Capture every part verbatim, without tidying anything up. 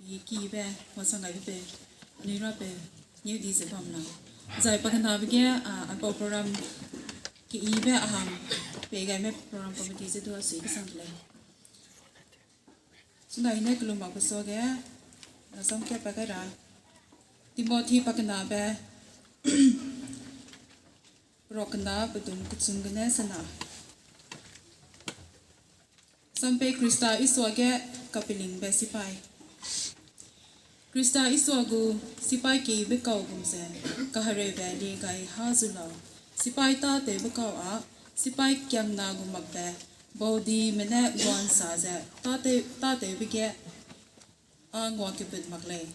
Kibe, wasang gaibe pe, anui rape, ngeu di ze bam la. Zai pakenabe ge, a, aipau program kibe a hang, pei gaime program committee ze du a sui kesang de lei. Chuna i ne kelum mak pe suage, a, sam kia pa kai ra. Timothy pakenabe, perua kena pedum kechum gene sena. Sampei Krista Isua ge kapelingbe sipai. Krista Isua gu sipai keyibe kau gum ze, kahereube lie gai ha zu lau. Sipai tâtewbe kau â, sipai kiangna gu makbe, baudime ne gua'nsa ze, tâtew-, tâtewbe ge, a ngua kebut mak lei.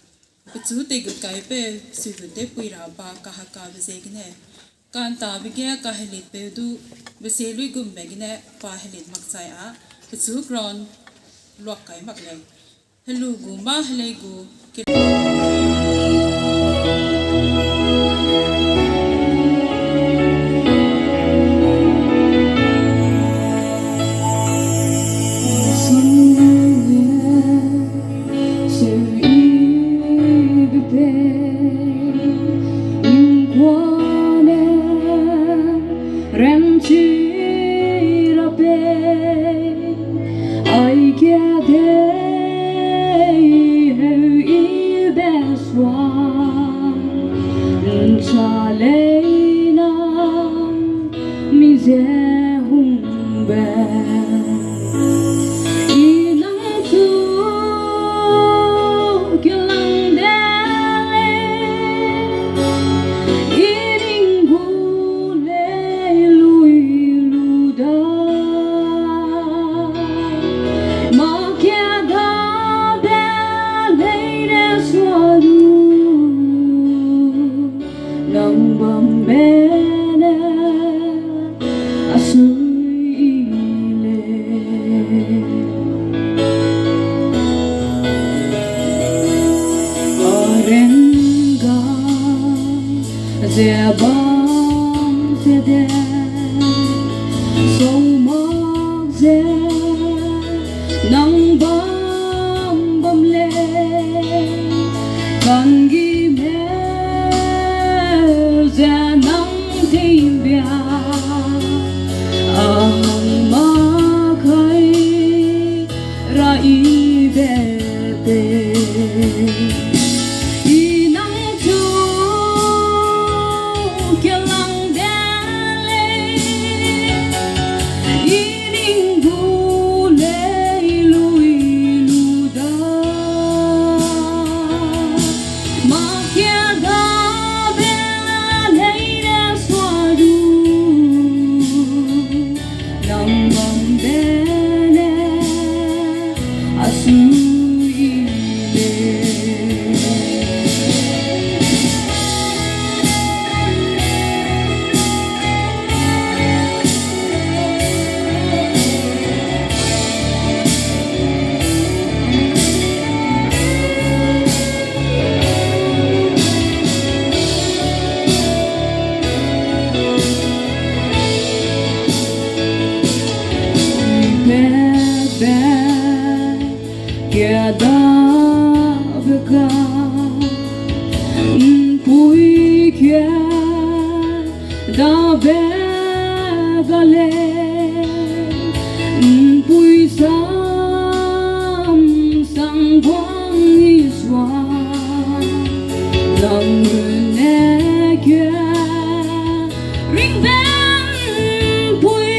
Pechu teigut kaipeu suigut tewpui ra ba kahekabe ziegene, ka'ntabe ge kahelitpeu du, besie luigumbe gene pa helit makchai â, pechu crown luak kai mak lei. Helu gu mâ helei gu ke- Ze bam ze de, sau mak ze nang bam bam lei, kanggime ze nang teimbia, a hang mak kai ra i be pe. I nang chu kelang de lei, i ning gu lei lui lu da. Makia gabe leine sua du, nang bambe ne a sui lei. Bebe, keda beka, mpui keda beka lei, mpui sam sang guang i sua, nang rune ke ringbe mpui,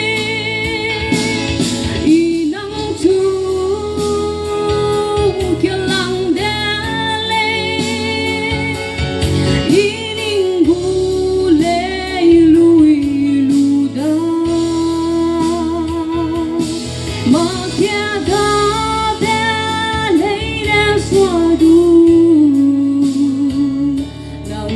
i nang chu kelang de lei, i ning gu lei lui lu da. Makia gabe leine sua du, nang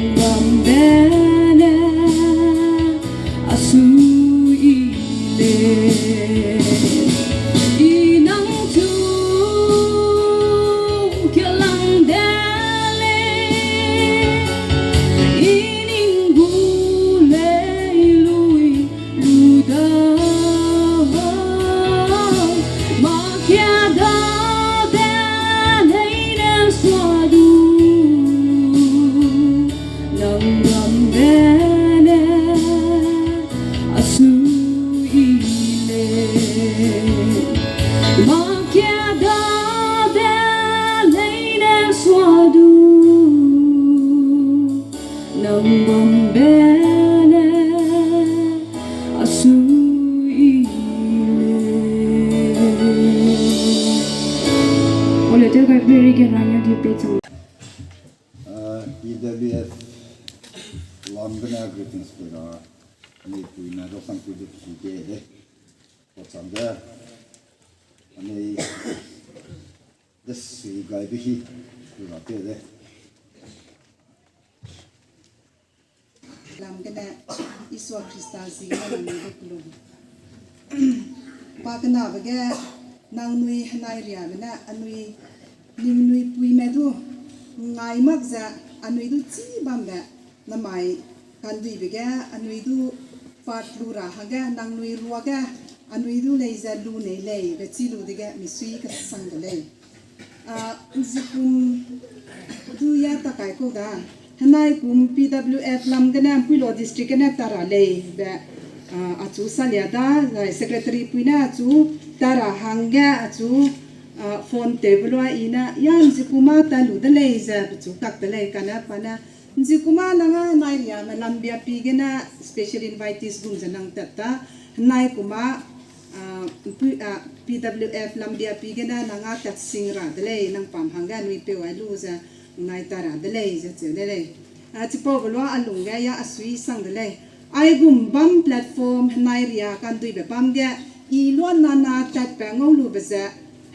Adu, nang bambe ne, asui le. Ole te kai beri ke rang ya di pe chang. Uh, P W F lam gene greetings pe ra, anui pui na do sang pui de pui de de. Ko chang de, anui de sui gai be hi, pui ra pe de. Lam gene Isua Krista zi gene nangnui du kelum. Pa kenabe ge nangnui henai riabe ne anui ningnui puime du ngai mak ze anui du chî bambe namai kanduibe ge anui du part lu ra hangge nangnui ruage anui du lei ze lu nei lei be chî lu dege misui kesang de lei. Ah, nzikum du ya takai kau da. Henai kum P W F lam gene Mpuilo District gene tara lei be, ah, achu salia da, zai secretary pui ne achu tara hangge achu, ah, phone tewbe lua i ne, ya nzikum a ta lu de lei ze pechu kak de lei, kane pa ne, nzikum a nang a nai riame lambia pi gene special invitees gum ze nang tat ta, henai kum a, ah, P W F lambia pi gene nang a tat sing ra de lei, nang pam hangge anui peu ai lu ze nai ta ra de lei ze cheu de lei. Ah, chipaube lua a lungge ya asui sang de lei. Aigum bam platform henai ria kanduibe bam ge, i lua nana tatbe ngau lube ze,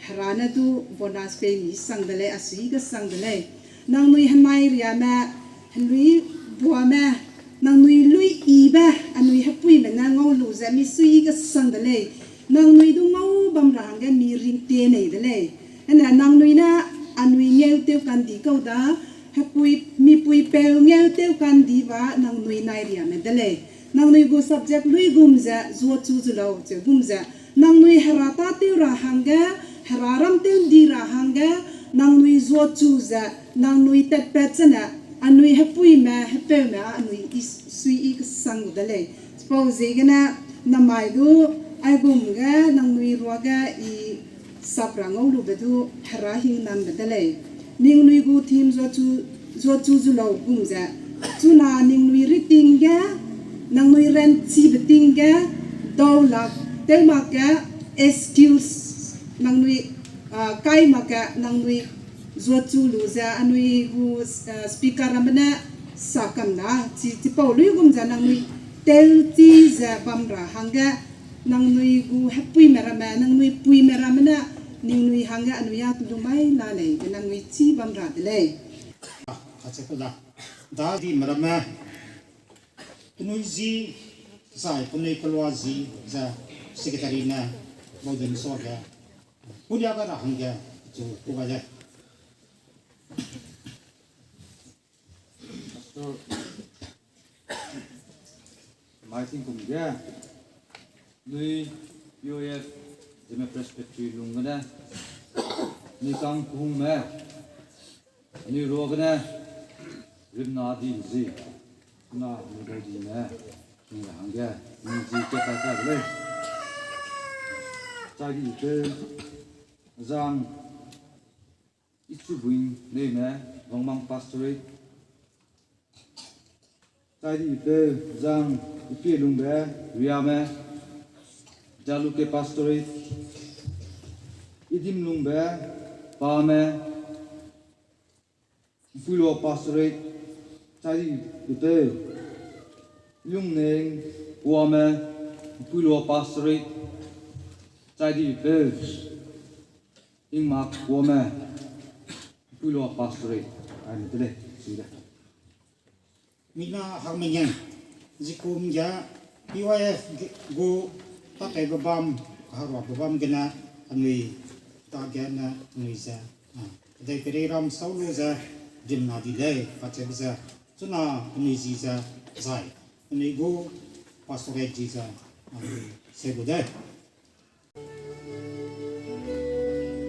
Hera ne du bonus pei mi sang de lei, asui kesang de lei. Nangnui henai riame, henui buame, nangnui lui ibe, anui hepuime ne ngau lu ze misui kesang de lei. Nangnui du ngau bam ra hangge mi ringtie nei de lei. Ene nangnui ne anui ngeu tew kandi kau da, hepui, mipui peu ngeu tew kandi ba nangnui nai riame de lei. Nangnui gu subject luigum ze zuachu zu lau cheu gum ze, nangnui Hera tâtew ra hangge, Hera ram tew ndi ra hangge, nangnui zuachu ze, nangnui tatpat zene, anui hepuime, hepeume, anui i s-, sui i kesang gu de lei. Chipau ziegene, namai du, aigum ge, nangnui ruage i sap ra ngau lube du, Hera hingnambe de lei. Ningnui gu theme zuachu, zuachu zu lau gum ze, chuna ningnui riting ge, nangnui ranchibe ting ge, daulak tew mak ge, excuse, nangnui, ah, kai mak ge, nangnui zuachu lu ze, anui gu, ah, speaker ramme ne sa kam na, chi, chipau luigum ze nangnui tewchi ze bam ra hangge, nangnui gu hepuime ramme, nangnui puime ramme ne, ningnui hangge anui a kelumai la lei, be nangnui chî bam ra de lei. Kacheku da, dadime ramme, penui zi, zai penui kelua zi, ze secretary ne, bau den suage, pulia ga ra hangge, chu ku ga de. Mai tingkum ge, nui P O F Zeme Presbytery lung gene, nui kang kehungme, nui ruagene, rimna di zi, na nui dau dime, nui hangge, nui zi ke kai kai de lei. Chai di pe, zang, Ichubuing Neime, Wangmang Pastorate. Chai di pe zang Ipielungbe Riame, Jaluke Pastorate. Idimlungbe Pame, Mpuilua Pastorate. Chai di pe Lungneng Kuame, Mpuilua Pastorate. Chai di pe Ingmak Kuame, Mpuilua Pastorate, aine de lei, chi de. Mina hangmengen, zikum ge P Y F ge-, gu tatei bebam, kaharua bebam gene, anui ta gene, anui ze, a, dei peri ram sau lu ze, dimna di lei, kacheube ze, chuna anui zi ze, zai, anui gu pastorate zi ze, anui se gu de.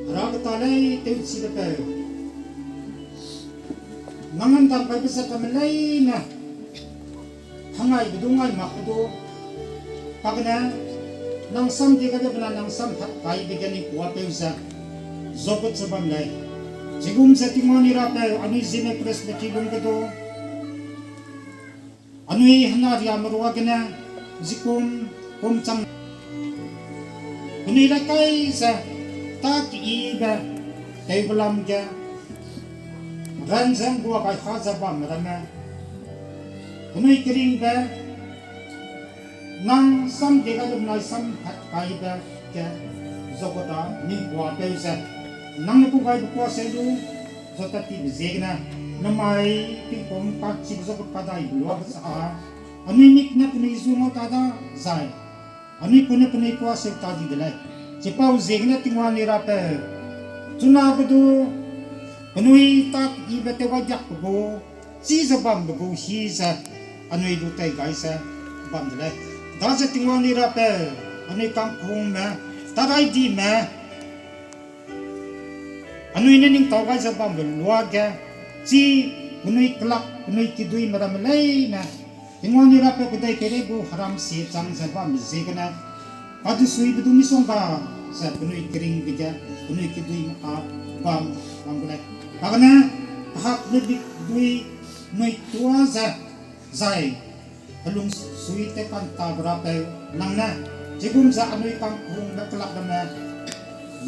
Hera keta lei tewchibe peu. Nang ’ndam kaibe ze kame leine. Hangaibe du ngai makbe du. Kagene, nang sam die kaibe bena nang sam hat kaibe ge ni kuapeu ze. Zopat ze bam lei. Chigum ze Tingwang ni Rapeu, anui Zeme Presbytery lung ge du, anui hena riame ruagene, zikum kum chang, penui le kai ze, ta keyibe, tewbe lam ge, ran ze ngua gai ha ze bamme ramme, penui keringbe, nang sam ge gai lum nai sam hat kaibe ge, zogo da ning guapeu ze, nang ne ku gaibe kuaseu lu, zo tat tibe ziegene, namai tingkum kachibe zogo kadai luage sa a, anui mik ne penui zu ngau ta da zai, anui ku ne penui kuaseu ta di de lei. Chipau ziegene Tingwang ni Rapeu, chuna ge du, penui ta keyibe tewgaidiakbe gu, chi ze bambe gu hi ze, anui du tei gai ze bam de lei. Daze Tingwang ni Rapeu, anui kangkungme, taraidime, anui ne ning tau gai ze bambe luage, chi penui kelak, penui kiduîme ramme leine, Tingwang ni Rapeu kedei keirei gu heram sie chang ze bambe ziegene, kadesuibe du misongga ze penui keringbe ge, penui kiduîme a bam, bam gu lei. Kagene, kahakbe bik dui nui tua ze, zai, helung sui tewkantabe Rapeu nang ne, chigum ze anui kangkungbe kelak ramme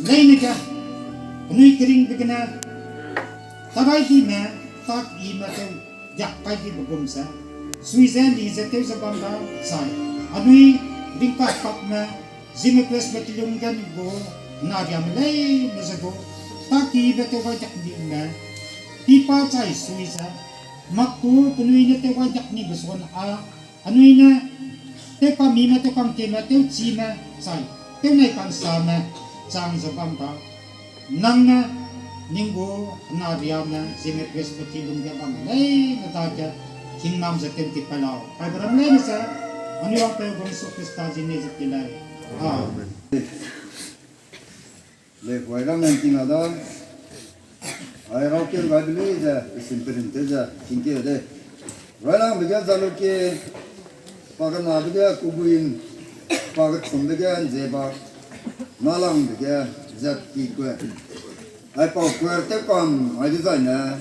leine ge, penui keringbe gene, taraidime, ta keyibe tew, yak kai dibe gum ze, sui ze li ze tew ze bam da zai, anui ringkakpakme, Zeme Presbytery lung ge ni gu, hena riame leine ze gu, ta keyibe tewgaidiak dime, pipa chai sui ze, mak ku penui ne tewgaidiak nibe suan a, anui ne, tewkamime, tewkangkeme, tewchime, zai, tewnei kansame, chang ze bam da, nang ne, ning gu, hena riame, Zeme Presbytery lung ge bam leine dage, hingnam ze tew ti pai lau. Kaibe ram leine ze, anui Wangpeu gu Jisu Khrista zi ne ze ti lei. Amen. Lei, Railangbe ’ngking a da, ai raukeu gaibe lei ze, pesin perin tew ze, tingkeu de. Railangbe ge Zalukie, pakenabe ge Kubuin, pakechumbe ge Nzebak, nalangbe ge Zat Kikue. Aipau kuar tewkam ai dezaine,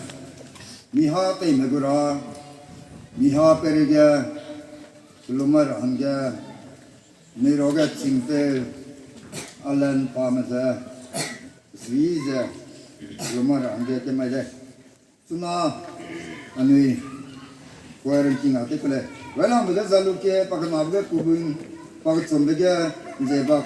miha teime gu ra, miha peireige, kelumai ra hangge, nui ruage chingpeu, Alan pame ze, sui ze, kelumai ra hangge kemai lei. Chuna, anui, kuar ’ngking a tew ku lei. Railangbe ge Zalukie, pakenabe ge Kubuin, pakechumbe ge Nzebak.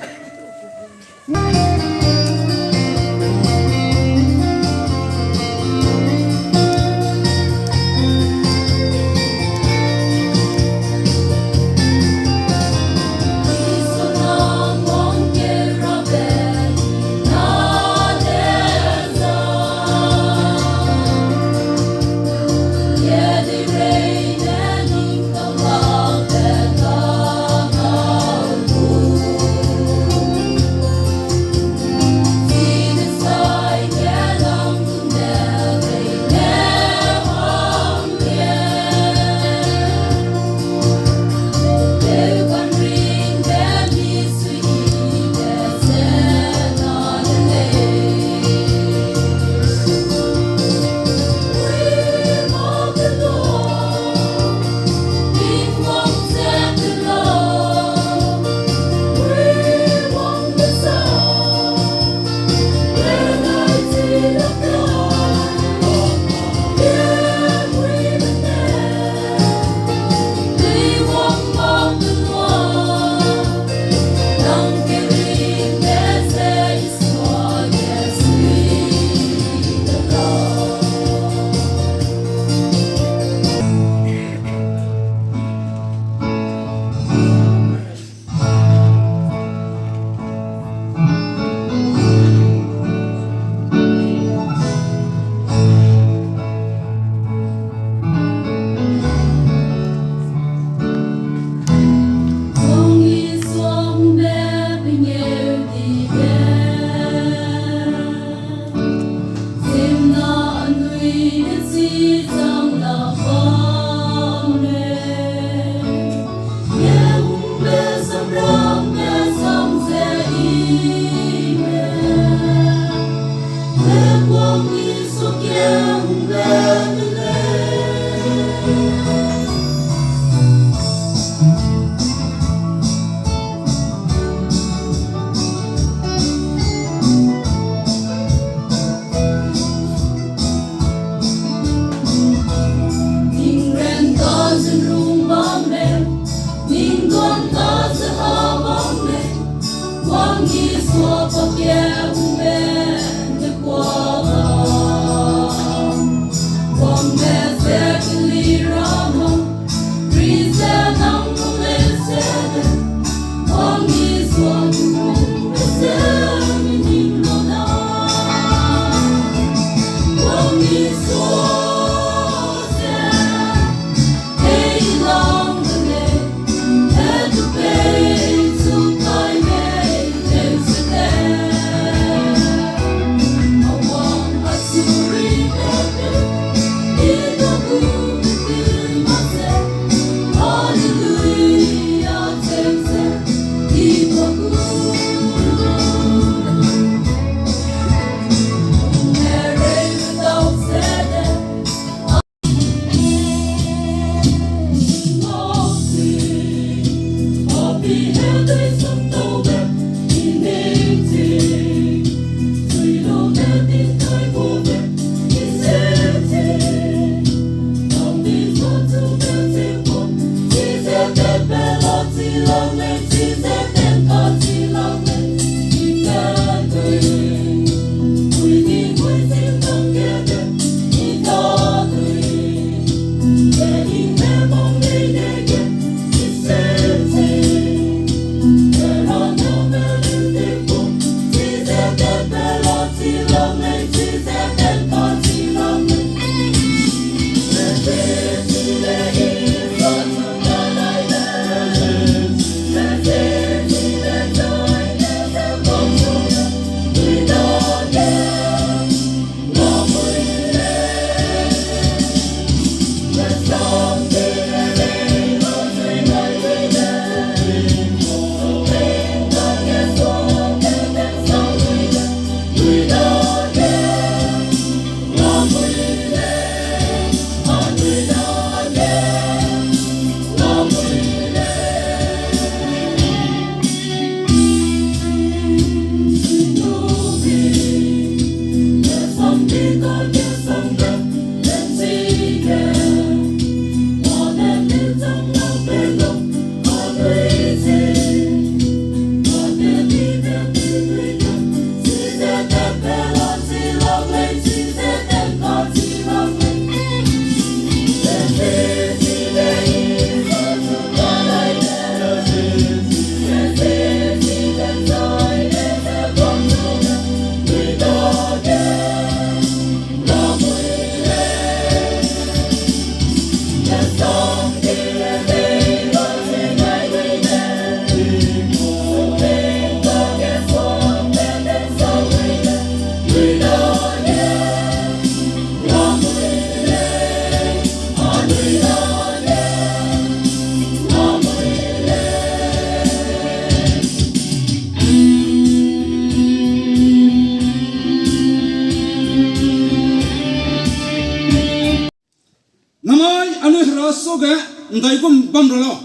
Suge, ndaigum bam ra lau.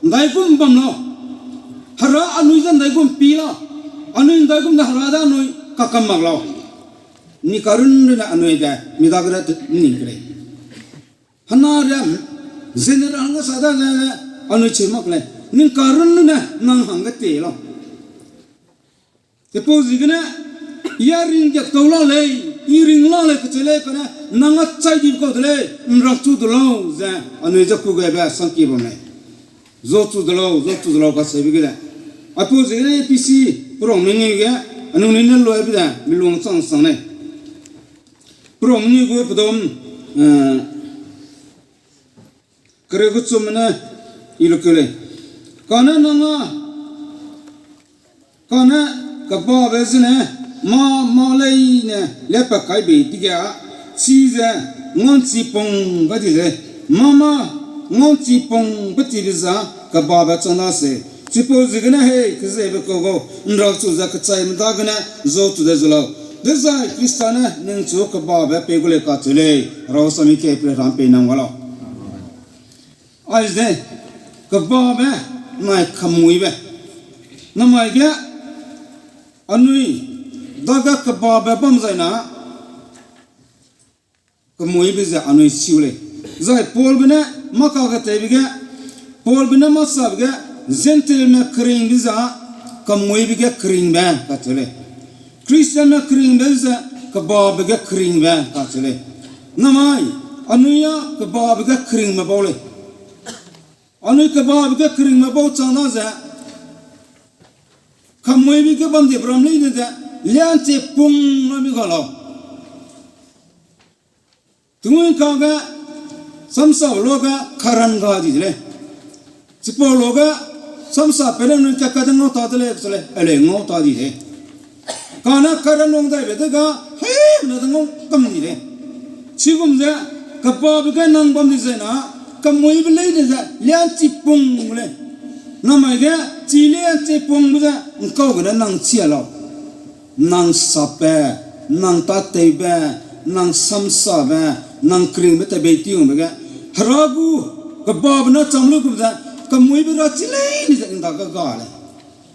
Ndaigum bam lau. Hera anui ze ndaigum pi lau. Anui ndaigum de Hera de anui kakam mak lau. Ni karun rune anui de, mi dagene ning ke lei. Hena riam, general hangge sa da ne, anui chi mak lei. Ning karun rune nang hangge te lau. Chipau ziegene, ya ring ge tau la lei, i ring la lei kacheu lei kane, nang a chai di kau de lei, nrakchu du lau ze, anui ze kugaibe sangki bam lei. Zochu de lau, zochu de lau kacheube ge de. Aipau ziegene A P C, perang mengeu ge, anui ne loibe de, milung chang sang lei. Perang mengeu gu pedum, eh, kereu gu chum ne, i lu keu lei. Kane nang a, kane kebabe zene, mâ, mâ leine, lepa kai bei dige, chize, nganchi pung ga di lei. Mâ, mâ, nganchi pung be tibe za, kebabe chang la se. Chipau ziegene hei, kezebe kau gau, nrakchu ze kechaime dagene, zochu de zu lau. Dezai Krista ne, ningchu kebabe pei gu lei kacheu lei, rau sami ke pe ram pei nang ga lau. Aize, kebabe, nai kemuibe. Namai ge, anui, dage kebabe bam zai na, kemuibe ze anui siu lei. Zai Paulbe ne mâ kageteibe ge, Paulbe ne mâ sabe ge, Gentileme keringbe za, kemuibe ge keringbe kacheu lei. Christianme keringbe ze, kebabe ge keringbe kacheu lei. Namai, anui a kebabe ge keringme bau lei. Anui kebabe ge keringme bau chang na ze, kemuibe ge bam di be ram leine ze, lianche pung na mi ga lau. Tungui kage, samsa luage karan ga di de lei. Chipau luage, samsa pe ne nui ka ka de ngau ta de lei, kacheu lei, a lei ngau ta di lei. Kane karan wang daibe de ga, hei, na de ngau kam di lei. Chigum ze, kebabe ge nang bam di zai na, kemuibe leine ze, lianchi pung lei. Namai ge, chi lianchi pungbe ze, ngkau gene nang chi a lau. Nang sapbe, nang tâtewbe, nang samsabe, nang keringbe tebei tiungbe ge, Hera gu, kebabe na chang lu gum ze, kemuibe ra chi leine ze nda ga ga lei.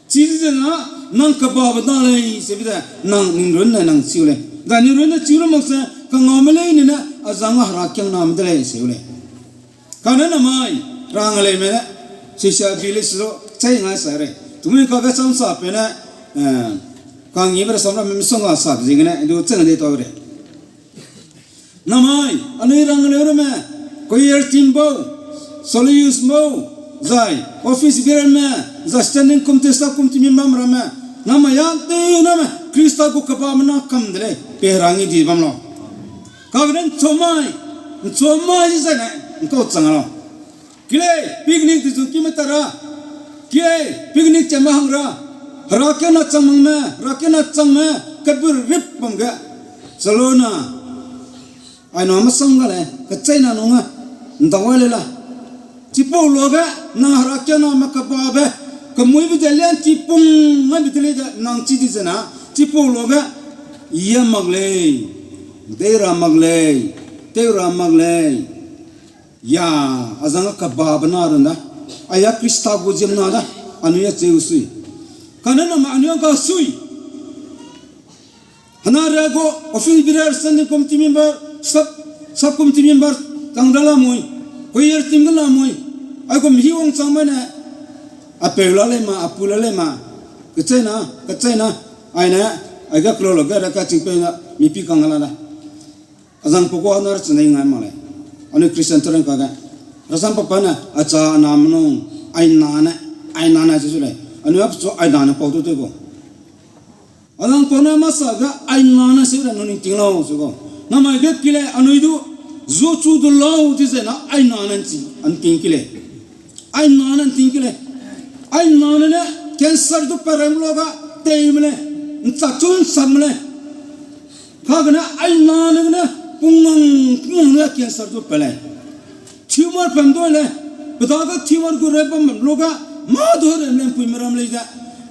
Chize na, nang kebabe da lei, sebe ze, nang ning runne nang chiu lei. Da ning runne chiu lu mak se, kangaume leine ne, a zang a herakiangname de lei, seu lei. Kane namai, rang lei me ne, sisia bi lei se lu, chai ngai sa rei. Tungui kage samsa pe ne, eh, kangibe rasam ramme misongga sa ziegene, du chang de tau rei. Namai, anui rang leu ramme, choir team bau, soloist bau, zai, office bearerme, zai standing committee, sub committee memberme ramme, namai ya tew name, Krista gu kebame na kam de lei, pe rangi di bam lau. Kagene nchomai, nchomai zai ne, nkau chang lau. Ki lei, picnic di zu ki me ta ra. Ki lei, picnic chame hang ra. Herakiangna chang mang me, herakiangna chang me, kebur rip bam ge. Salona. Aina masang ga lei, kecheina nung a. Ndau a lei la. Chipau luage, nang herakiangname kebabe, kemuibe de lianchi pung ngai be de lei de, nang chi di zena. Chipau luage, ya mak lei, dei ra mak lei, tew ra mak lei. Ya, a zang a kebabe na run da. A ya Krista gu ziemna da. Anui a cheu sui. Kane name anui a ga sui. Hena ria gu office bearer, standing committee member, sub, sub committee member, chang da lamui, choir team ge lamui, aigum hi wangchang mai ne, a peu la lei ma, a pu la lei ma, kecheina, kecheina, aine, aiga kelo lo ga ra kachingpeu na, mipi kang la da. A zang pe gu a na ra chine ngai mak lei. Anui Christian terang kage. Rasam papa ne, a cha a name nung, aina ne, aina ne, chi su lei. Anui a pechu aina ne pau tu tew gu. A zang pau ne masa ga aina ne se ra nu ning ting lau se gu. Namai ge ki lei anui du, zuchu du lau di zena aina ne nchi, an ting ki lei. Aina ne nting ki lei. Aina ne ne cancer du pa rem luage tei me lei. Nchak chu nchak me lei. Kagene aina ne gene pungang, pungang ne cancer du pa lei. Tumor pam du lei. Pe dage tumor gu rei bam bam luage, mâ du rem lei mpui me ram lei ze.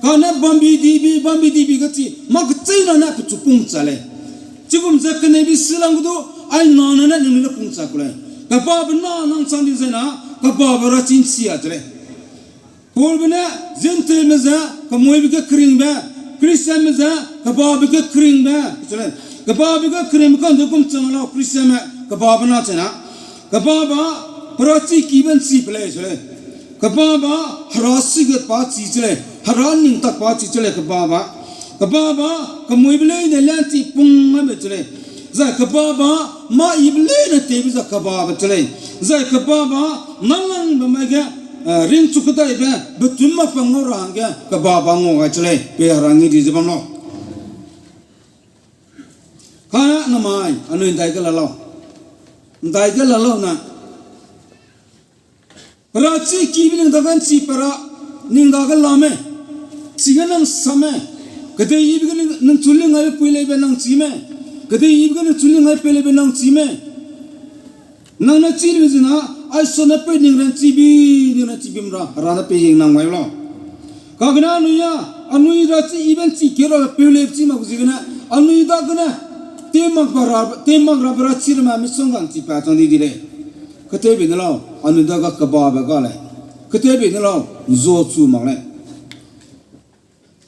Kane bambi dibi, bambi dibi ge chi, mâ kecheina ne pechu pungcha lei. Chigum ze keneibi silang gu du, aina ne ne ningnui le pungcha ku lei. Kebabe na nang chang di zai na, kebabe ra chî nchi a che lei. Paulbe ne Gentileme ze kemuibe ge keringbe, Christianme ze kebabe ge keringbe che lei. Kebabe ge keringbe ka'ndu gum chang lau Christianme, kebabe na che na. Kebabe, perachi kibe nchi pe lei che lei. Kebabe, hera siget pa chi che lei, hera ning tak pa chi che lei kebabe. Kebabe, kemuibe leine lanchi pung aibe che lei. Zai kebabe, mâ yibe leine teibe ze kebabe che lei. Zai kebabe, nalangbe mai ge, eh, ringchu kedaibe, betum ma pa ngau ra hangge, kebabe ngau gai che lei, pe hera ngi di ze bam lau. Kane namai, anui ndai ge la lau. Ndai ge la lau na. Perachi kibe ning dage nchi pe ra, ning dage la mei. Chige nang sa mei. Kedeiyibe ge ning, nang chu ling aibe pui leibe nang chi mei. Kedeiyibe ge nang chu ling ai pei leibe nang chi mei. Nang ne chi lu ze na, aisone pei ning ranchibi, ning ranchibim ra, hera ne pei hing nang wai lau. Kagene anui a, anui ra chi yibe nchi keu ra peu leibe chi mak ziegene, anui dagene, tei mak ba ra, tei mak rabe ra chi ramme misongga nchi pa chang di di lei. Ketewbe ne lau, anui dage kebabe ga lei. Ketewbe ne lau, zuachu mak lei.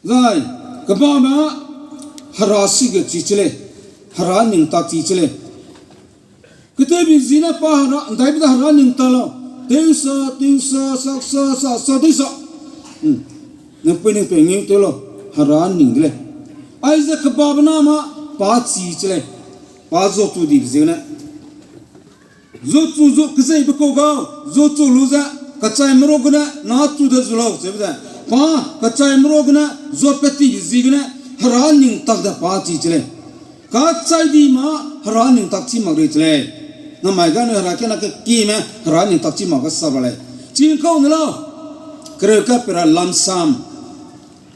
Zai, kebabe, hera sige chi che lei, hera ning tak chi che lei. Ketewbe ziene pa hera, ndaibe da hera ning tak lau. Tewsa, tewsa, saksa, saksa, tewsa. Hmm. Nang pui ning pei ngeu tew lau, hera ning de lei. Aize kebabe na ma, pa chi che lei. Pa zuachu dibe ziegene. Zuachu zu kezeibe kau gau, zuachu lu ze, kechaime ruak gene, na chu de zu lau, cheube ze. Pa, kechaime ruak gene, zuapat tibe ziegene, hera ning tak de pa chi che lei. Kachai di ma, hera ning tak chi mak rei che lei. Namai ga anui hera kena kekime, hera ning tak chi mak ga sa ra lei. Chingkau ne lau, kereu ka pe ra lamsam.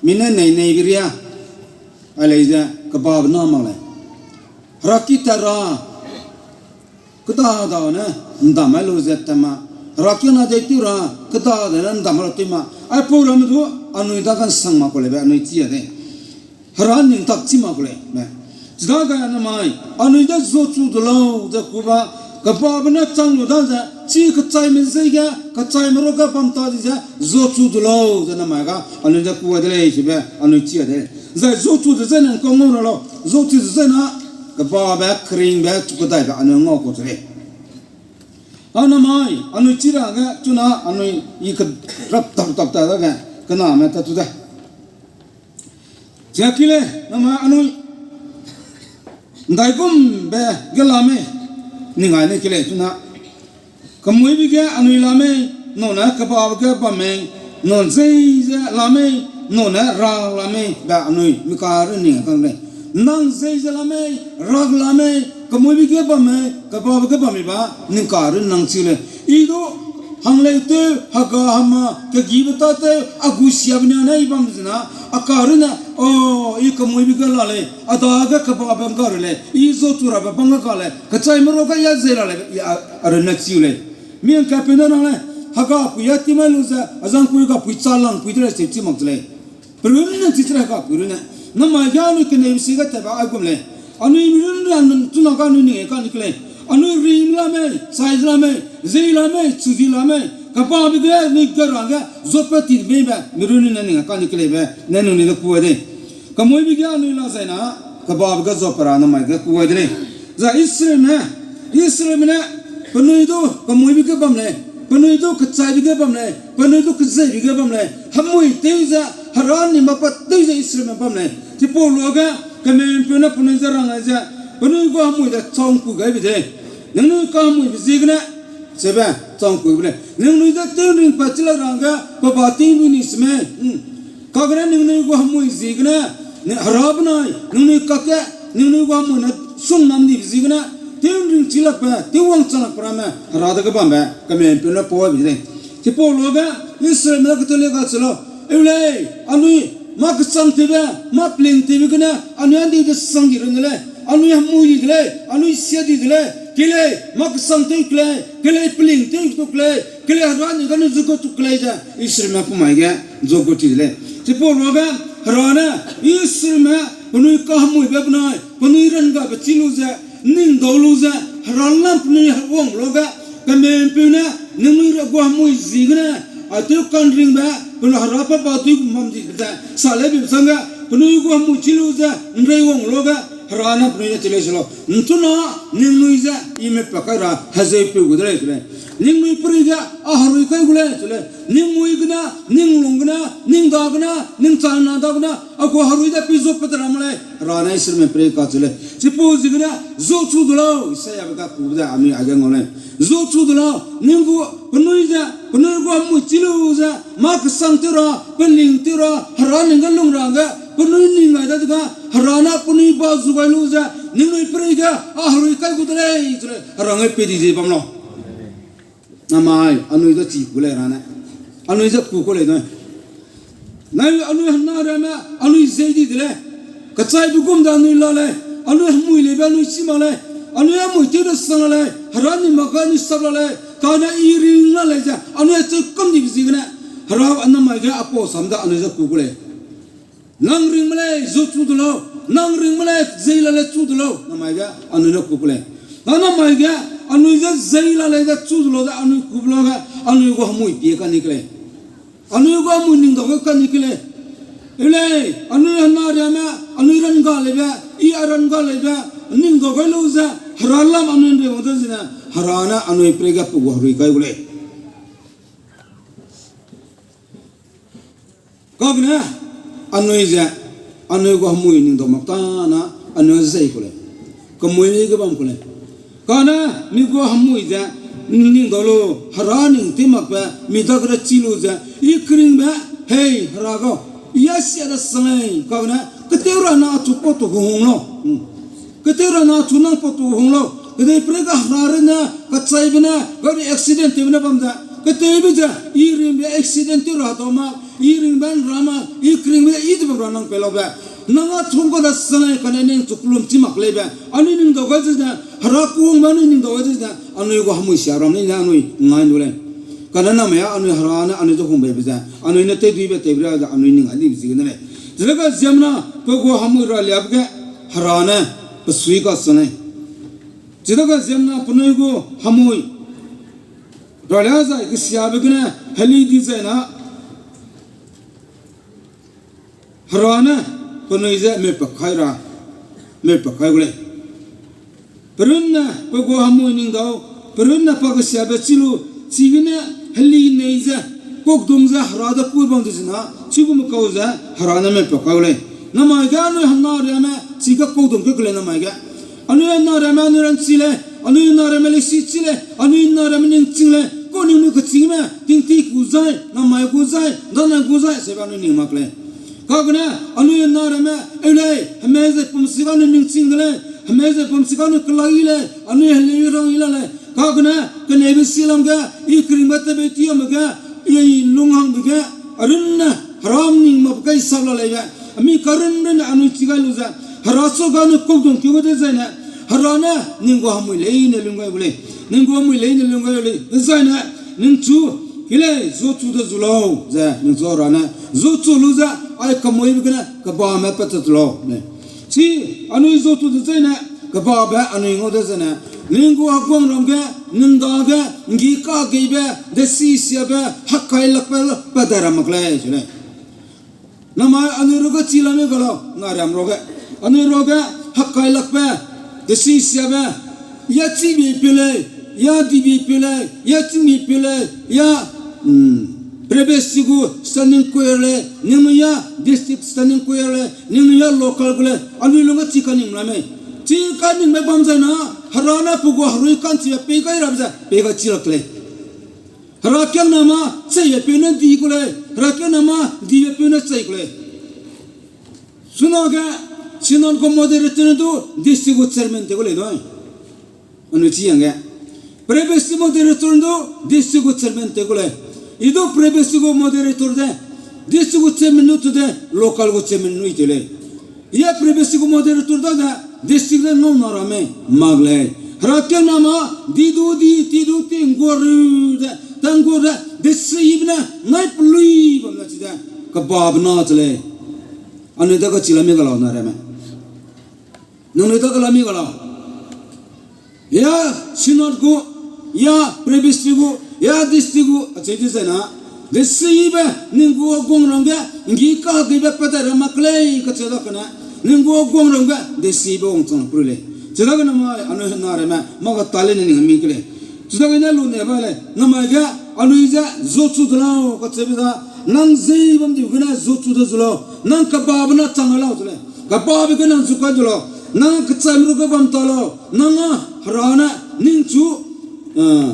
Mi ne nei neibe ria. Ai lei ze, kebabe na mak lei. Hera ki tat ra, kedada ne, ndam ai lu ze tat ma. Hera kena dei tew ra, kedada ne, ndam ai lu tew ma. Aipau ramme du, anui dage nsang mak ku leibe, anui chi a de. Hera ning tak chi mak ku lei, me. Chidage namai, anui de zuachu de lau ze kuba, kebabe ne chang lu da ze, chi kechaime zei ge, kechaime ruak ge bam ta di ze, zuachu de lau ze namai ga, anui de ku a de lei, cheube, anui chi a de. Zai zuachu de zai nang kau ngau ra lau, zuachu de zai na, kebabe, keringbe, chu kedaibe, anui ngau kau che lei. A namai, anui chi ra ge, chuna, anui i kerap tap tap ta dage, kename tat tu de. Chia ki lei, namai anui, ndaigumbe ge la mei, ning ai ne ki lei, chuna. Kemuibe ge anui la mei, nune kebabe ge bam mei, nun zei ze la mei, nune ra la mei, be anui mi karun ning kang lei. Nang zei ze la mei, ra la mei, kemuibe ge bam mei, kebabe ge bam mei ba, ning karun nang chi lei. I du, hang lei tew, hega hema, kegibe ta tew, a gu siabe nia ne i bam ze na, a karun ne, o, i kemuibe ge la lei, a dage kebabe ngga ru lei, i zuachu rabe bang ga lei, kechaime ruak ge ya zei la lei, i a, a runne chiu lei. Mi ngkapeu ne rang lei, hega pui a ti mai lu ze, a zangpui ga pui cha lang pui de lei, cheu chi mak ze lei. Perunne chi chi lei hega pui runne. Namai ge anui keneibe si ge tatbe aigum lei. Anui mi runne anui chuna ga anui ning e ka ni ke lei. Anui ring la mei, chai la mei, zei la mei, chu di la mei. Kebabe ge anui ge ra ge, zuapat ti mei be, mi runne ne ning ka ni ke lei be, ne nung ni de ku a de. Kemuibe ge anui la zai na, kebabe ge zuapat ra namai ge ku a de lei. Zai Israelme, Israelme ne, penui du kemuibe ge bam lei, penui du kechaibe ge bam lei, penui du kezeibe ge bam lei, hemui tew ze, hera ni ma pa tew ze Israelme bam lei. Chipau luage, kemeu'mpeu ne penui je rang ai ze, penui gu hemui de changkui gaibe de. Ningnui kahemuibe ziegene, sebe, changkuibe lei. Ningnui de tew ring pat chi la rangge, pe ba ting du ni semei. Kagene ningnui gu hemui ziegene, hera benai, ningnui kakge, ningnui gu hemui ne sung nam dibe ziegene, tew ring chi lakbe, tew wangchang lakbe ramme, hera dage bambe, kemeu'mpeu ne pau aibe de lei. Chipau luage, Israelme ne ketew lei kacheu lau, eu lei, anui, mâ kechangtewbe, mâ pelingtewbe gene, anui andi de sang di run de lei, anui hemui di de lei, anui sia di de lei, kelei, mâ kechangtew kelei, kelei pelingtew tu kelei, kelei hera ni gene zu gu tu kelei ze, Israelme pemai ge, zu gu ti de lei. Chipau luage, hera ne, Israelme, penui kahemuibe benai, penui ranggabe chi lu ze, ning dau lu ze, hera lam penui wang luage, Kemeu'mpeu ne, ningnui gu hemui ziegene, aitew ka'nringbe, penui hera pa pa tui gu mam di ze, sa lei bim sangge, penui gu hemui chi lu ze, nrei wang lu ge, hera ne penui ne chi lei se lau. Nchuna, ningnui ze, i me pa kai ra, hezeupeu gu de lei se lei. Ningnui perei ge, a herui kai gu lei se lei. Ning mui gene, ning lung gene, ning da gene, ning chana da gene, a gu herui de pi zu pe de ram lei. Hera ne Israelme perei kacheu lei. Chipau ziegene, zu chu du lau, Isaiabe ga kube de, anui aige ngau lei. Zu chu du lau, ning gu, penui ze, penui gu hemui chi lu ze, mâ kesang tew ra, peling tew ra, hera ning ge lung ra ge, penui ning ai dadege, hera ne penui ba zu gai lu ze, ningnui perei ge, a herui kai gu de lei, ze lei, hera ngai pe di ze bam lau. Namai, anui ze chi ku lei hera ne. Anui ze ku ku lei nui. Nai anui hena riame, anui zei di de lei. Kechaibe gum de anui la lei. Anui hemui leibe anui chi mak lei. Anui hemui tew de sang la lei. Hera ni mak ge anui sap la lei. Kane i ring la lei ze. Anui acheu kam dibe ziegene. Hera namai ge apau sam de anui ze ku ku lei. Nang ringme lei, zu chu du lau. Nang ringme lei, zei la lei chu du lau. Namai ge, anui ne ku ku lei. Na namai ge, anui ze zei la lei ze chu du lau ze anui ku lau ge, anui gu hemui pie kani ke lei. Anui gu hemui ning dau ge kani ke lei. E lei, anui hena riame, anui ranga leibe, i a ranga leibe, ning dau gai lu ze, hera lam anui nrei wang ze zene, hera ne anui perei ge pe gu herui kai gu lei. Kagene, anui ze, anui gu hemui ning dau mak ta na, anui zei ku lei. Kemui ge bam ku lei. Kane, mi gu hemui ze, ning dau lu, hera ning tew makbe, mi dagene chi lu ze, i keringbe, hei, hera gau, i a sia de sang lei, kagene, ketew ra na chu pa tu hung lau. Ketew ra na chu nang pa tu hung lau. Kedei perei ge hera rene, kechaibe ne, gari accident tewbe ne bam ze. Ketewbe ze, i ringbe accident tew ra dau ma, i ringbe nra ma, i keringbe i de bam ra nang pei laube. Nang a chum ka da sang lei kane ning chu kelum chi mak leibe. Anui ning dau gai zene, hera kuhungbe anui ning dau gai zene, anui gu hemui sia ram ne anui ngai du lei. Kane namai a anui hera ne anui zu hung beibe ze, anui ne tewduibe tewbe ra ze anui ning a dibe ziegene lei. Chidage ziemmena pe gu hemui ra liabe ge, hera ne, pe sui ka sang lei. Chidage ziemmena penui gu hemui ra lia zai kesiabe gene heli di zai na, hera ne penui ze meupe kai ra, meupe kai gu lei. Perunne pe gu hemui ning dau, perunne pa kesiabe chi lu, chigene heli nei ze, kukdung ze hera de pui bam de zena, chigum kau ze hera ne meupe kai gu lei. Namai ge anui hena riame, chige kukdung ke ke lei namai ge. Anui hena riame anui ranchi lei, anui hena riame leisi chi lei, anui hena riame ningching lei, kau ningnui kechîngme, tingti gu zai, namai gu zai, danai gu zai, sebe anui ning mak lei. Kagene, anui hena riame, eu lei, hemei ze pum si ga anui ningching de lei, hemei ze pum si ga anui kelak yi lei, anui heli rang yi la lei. Kagene, keneibe silam ge, i keringbe tebe tiame ge, i lunghangbe ge, arunne, hera ning mak kai sak la leibe, ami karun runne anui chi gai lu ze, hera chu ga anui kukdung keu gai de zai ne, hera ne, ning gu hemui leine lung gai gu lei, ning gu hemui leine lung gai gu lei, dezai ne, ningchu, ki lei, zu chu de zu lau, ze, ningchu hera ne, zu chu lu ze, ai kemuibe gene, kebame pat chu lau, ne. Chi, anui zu chu de zai ne, kebabe anui ngau de zai ne, ning gu heguangram ge, ning dage, nggi kageibe, desisiabe, hekailakbe, pat dai ra mak lei, chi lei. Namai anui ruge chi la mei ga lau, na riam ruge. Anui ruge, hekailakbe, desisiabe, ya chibipeu lei, ya dibipeu lei, ya chimipeu lei, ya, mm, privacy gu standing choir lei, ningnui ya district standing choir lei, ningnui ya local gu lei, anui lungge chi kaningme la mei. Chi kaningme bam zai na, hera ne pe gu herui ka'nchibe pei gai rabe ze, pei gai chi lak lei. Herakiangna mâ, cheibe peu ne di gu lei. Herakiangna mâ, dibe peu ne chei gu lei. Sunage, synod gu moderator du, district gu chairman tew gu lei dui. Anui chi yangge. Privacy moderator du, district gu chairman tew gu lei. I du privacy gu moderator de, district gu chairman nu tu de, local gu chairman nu i tew lei. I a privacy gu moderator da ze, district de ngau na ramme, mak lei. Herakiangna mâ, di du di, ti du ti, ngguaru de, ta ngguaru de, desibe ne, nai pelui bam na chi de, kebabe na chi lei. Anui dage chi la mi ga lau na ramme. Nangnui dage la mi ga lau. Ya, synod gu, ya presbytery gu, ya district gu, acheu di zai na, desibe, ning gu heguangram ge, nggi kageibe pat dai ra mak lei kacheu da kane, ning gu heguangram ge, desibe wangchang pru lei. Chidagene namai, anui hena ramme, mâ ga ta leine ning mi ke lei. Chidagene lu ne ba lei, namai ge, anui ze, zuachu de lau kacheube da, nang zei bam dibe gene, zuachu de zu lau, nang kebabe na chang lau ze lei. Kebabe ge nang chu kai de lau, nang kechaime ru ge bam ta lau, nang â, Hera ne, ningchu, eh,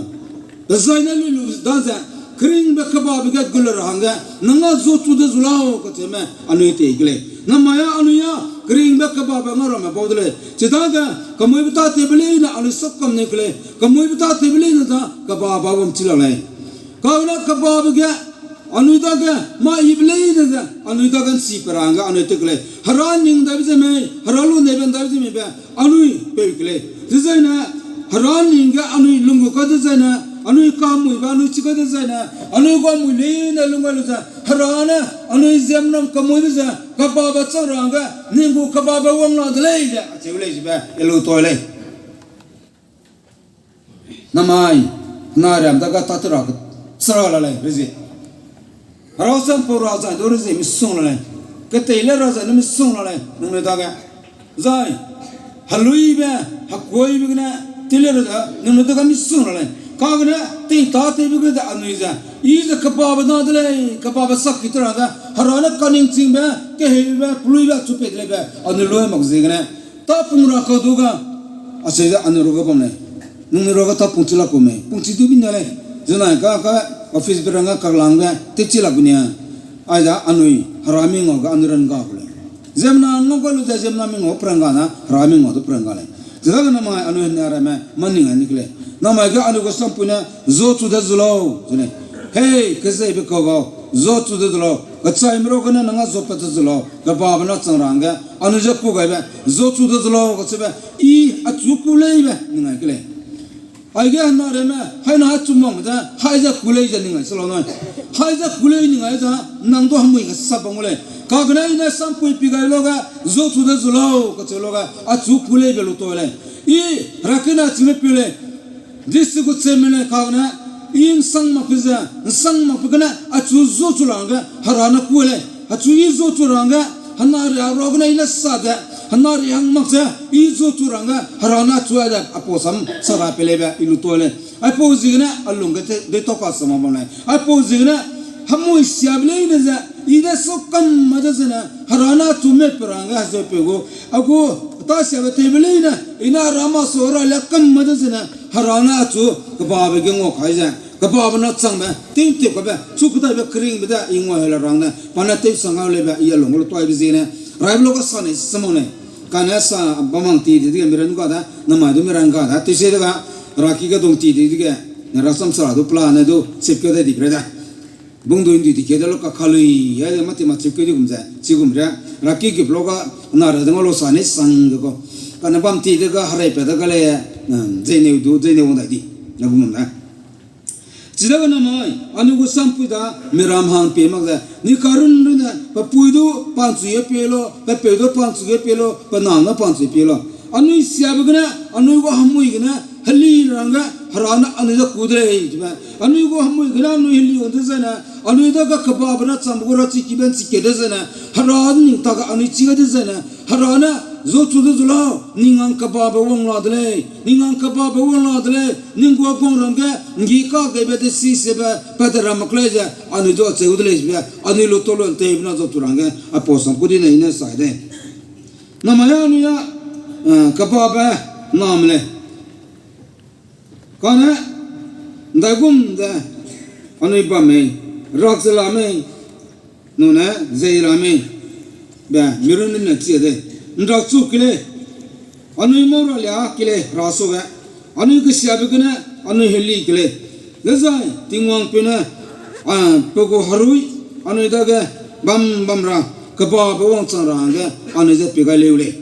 dezai ne lui lu da ze, keringbe kebabe ge gule ra hangge, nang â zuachu de zu lau kacheume, anui tei ke lei. Namai â anui â, keringbe kebabe ngau ramme bau de lei. Chidage, kemuibe tâtewbe leine anui sap kam ne ke lei. Kemuibe tâtewbe leine da, kebabe bam chi la lei. Kane kebabe ge, anui dage, mâ yibe leine ze, anui dage nsi pe ra hangge anui tei ke lei. Hera ning daibe ze mei, Hera lu neibe ndaibe ze mei be, anui peu ke lei. Dezai ne, Hera ning ge anui lung gu kai dezai ne, anui kamuibe anui chi kai dezai ne, anui gu mui leine lung gai lu ze, Hera ne, anui ziemmename kemuibe ze, kebabe chang ra hangge, ning gu kebabe wang la de lei ze, acheu lei zibe, e lu toi lei. Namai, hena riam dage tâtew ra, chara la lei, rezi. Hera sam pau ra zai du rezi misong la lei. Ketei le ra zai du misong la lei, nangnui dage. Zai, heluibe, hekuibe gene, tei le ra zai, nangnui dage misong la lei. Kagene, tei tâtewbe ge ze anui ze, I ze kebabe na de lei, kebabe sakki te ra hangge, Hera ne kaningchingbe, keheube, peluibe, achu pei de leibe, anui lui mak ziegene. Tâpung ra kau du ga, acheu ze anui ruage bam lei. Nangnui ruage tâpung chi lak ku mei, pung chi du bi na lei. Zenai ka, ka, office be rangge kaklangbe, tei chi lak ku nia. Aize anui, Hera mi ngau ge anui rangga ku lei. Ziemmena ngau ga lu ze ziemmena mi ngau pe rangga na, Hera mi ngau du pe rangga lei. Chidagene namai anui hena ramme, mâ ning ai ni ke lei. Namai ge anui gu sampui ne, zuachu de zu lau, ze lei. Hei, kezeibe kau gau, zuachu de zu lau. Kechaime ru gene nang â zuapat de zu lau. Kebabe na chang ra hangge, anui ze kû gaibe, zuachu de zu lau kacheube, I achu kû leibe ning ai ke lei. Aige hena ramme, haina achu makme ze, hai ze kû lei ze ning ai se lau nui. Hai ze kû lei ning ai ze, nang du hemui kesap bam gu lei. Kagene I ne sampui pi gai lu ge, zuachu de zu lau kacheu lu ge, achu kû leibe lu toi lei. I, Hera kena chime piu lei. District gu chairman le kagene, I nsang makbe ze, nsang makbe gene, achu zuachu ra hangge, Hera ne kû lei. Achu I zuachu ra hangge, hena ria ruagene I ne sa de, hena ria hang mak ze, I zuachu ra hangge, Hera ne achu ai de, aipau sam sara pe leibe, I lu toi lei. Aipau ziegene, a lung ge te, deitau kasam bam lei. Aipau ziegene, hemui siabe leine ze, I ne sâu kam ma de zene, Hera ne achu mei pe ra hangge, hezeupeu gu, a gu, tâ siabe tewbe leine, I ne Hera mâ sâu ra lia kam ma de zene, Hera ne achu, kebabe ge ngau kai ze, kebabe na changbe, tingtip kabe, chu kedaibe keringbe de, I ngau hei le rang ne, pa ne tewsang ngau leibe, I a lung lu toibe ziegene, raibe lu kasa nei, samau nei. Kane sa bam mang ti di dege, mi ran ga da, namai du mi ran ga da, tewse dege, Hera ki ge dung ti di dege, ne rasam sara du plan ne du, sipkeu dai di bre da. Bung du ndi di keu de lu kakha lui, ai de mâ ti mâ chipkeu di gum ze, chi gum re, Hera ki gip lu ga, na ra de ngau lu sa nei sang de kau. Kane bam ti dege, hereipat dege lei, zeineu du, zeineu wang dai di, ne gum ne. Chidage namai, anui gu sampui da, miram hang pie mak ze, ni karun runne, pe pui du, panchui ge pie lu, pe peu du, panchui ge pie lu, pe nang ne panchui pie lu. Anui siabe gene, anui gu hemui gene, heli rangge, Hera ne anui da kû de lei, chibe. Anui gu hemui gene, anui heli wang de zene, anui dage kebabe na changbe gu ra chi kibe nchi ke de zene, Hera ning tage anui chi ga de zene, Hera ne, zuachu de zu lau, ning hang kebabe wang la de lei, ning hang kebabe wang la de lei, ning gu guang rangge, nggi kageibe de sisebe, pat de ra mak lei ze, anui du acheu de lei chibe, anui lu tau lu nteibe na zuachu rangge, aipau sam ku di ne I ne sai de. Namai anui a, eh, kebabe nam lei. Kane, ndaigum de, anui bam mei, rak ze la mei, nune zei la mei, be, mi runne chi de, nrakchu ke lei, anui mau ra lia ke lei, Hera suage, anui kesiabe gene, anui heli ke lei, dezai, Tingwang peu ne, a, pe gu herui, anui dage, bam bam ra, kebabe wangchang ra hangge, anui ze pie gai leu lei.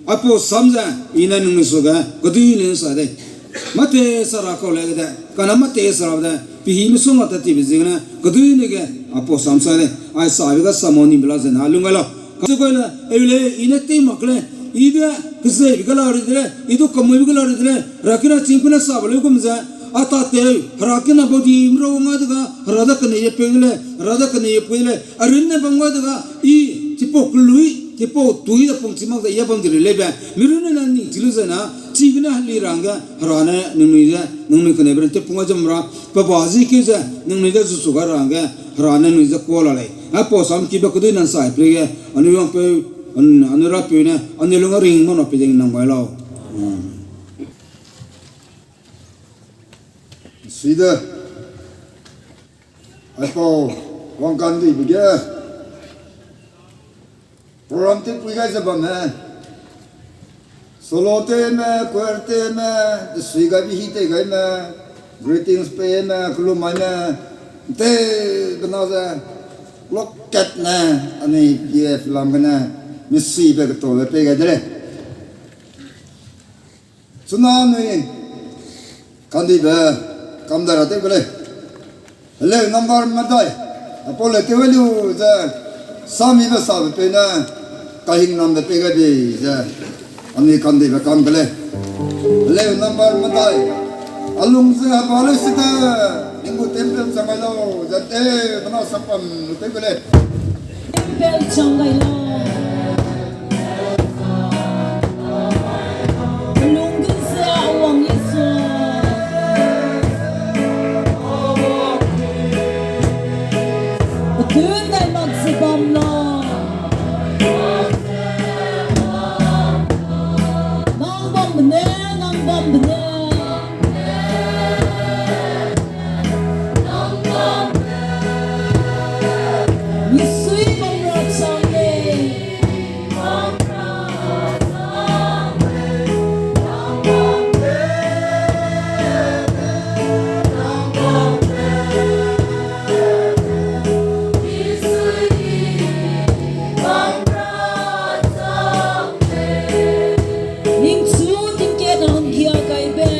Aipau sam ze, I ne ningnui suage, kedui ne sa de. Mâ te sara kau lei de, kane mâ te sara de, pehî misongga tat tibe ziegene, kedui ne ge, aipau sam sa de, ai sabe ga samau nibe la zene, lung gai lau. Kacheube ne, eu lei, I ne tei mak lei, I de, kezeibe ge la ri de lei, i du kamuibe ge la ri de lei, Hera kina ching pene sabe leu gum ze, a ta teu, Hera kina bau di mrau nga de ga, Hera da kene ye peu de lei, Hera da kene ye pui de lei, a runne bam nga de ga, i, chipau kelui, chipau tui de pung chi mak ze ya bam di lei be, mi runne na ning chi lu ze na, chigene heli ra hangge, Hera ne, ningnui ze, ningnui kene be ren te pung a ze mra, pe ba zi keu ze, ningnui ze zu su ga ra hangge, Hera ne nui ze kua la lei. Aipau sam kibe kedui nan sai pe ge, anui wangpeu, an-, anui rapeu ne, anui lung a ring ma na pe ding nang gai lau. Sui de. Aipau wangkandibe ge program tewpui gai ze bamme, solo tewme, choir tewme, desui gaibe hi tei gaime, greetings peme, kelum maime, ’nteube na ze, lokatne, anui P F lam gene, misuibe ketaube pei gai de lei. Chuna anui kandibe kam dai ra tew ke lei. Heleu number medai. Apau le tew lu ze samibe sabe peu ne kahingnambe pei gai bei ze anui kandibe kam ke lei. Heleu number medai. A lung ze heba leu sede, ning gu temple chang gai lau ze tew, bena sapam lu tew ke lei. Temple chang gai lau. Lungge ze a wang Jisu. Petun dai mak ze bam lau. Nang bambe ne, nang bambe ne. Misui bam ra chang lei. Ningchu tingkat hanggia gaibe.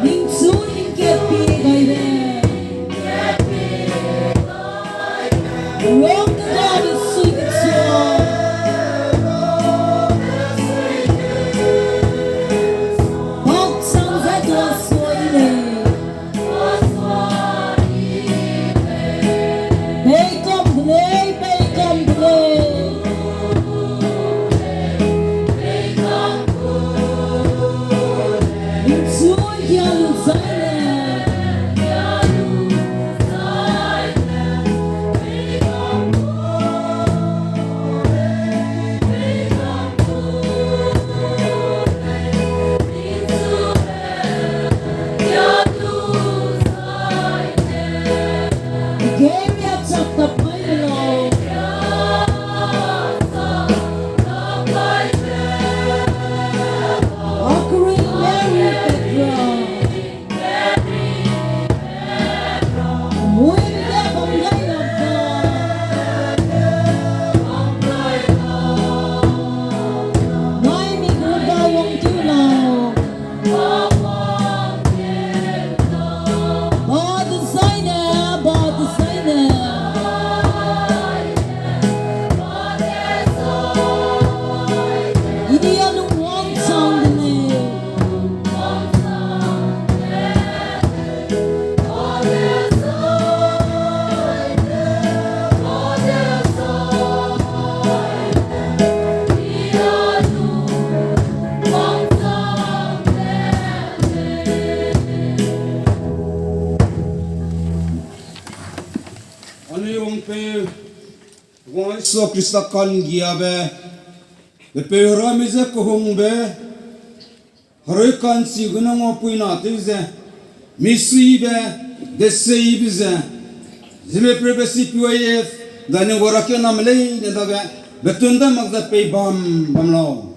Ningchu tingkat pie gaibe. Rong de ga misui kechua. Bak chang zai tua sua i lei. Peikambe lei, peikambe lei. Ningchu hia lu zai ne. Anui wangpeu, wang Jisu Khrista ka'nggiabe, pe peu Hera mi ze kehungbe, herui ka'nchi gene nguapuina tew ze, misuibe, deseibe ze, Zeme Progressive P Y F, dane gua rakename leine dage, betun dai mak ze pei bam bam lau.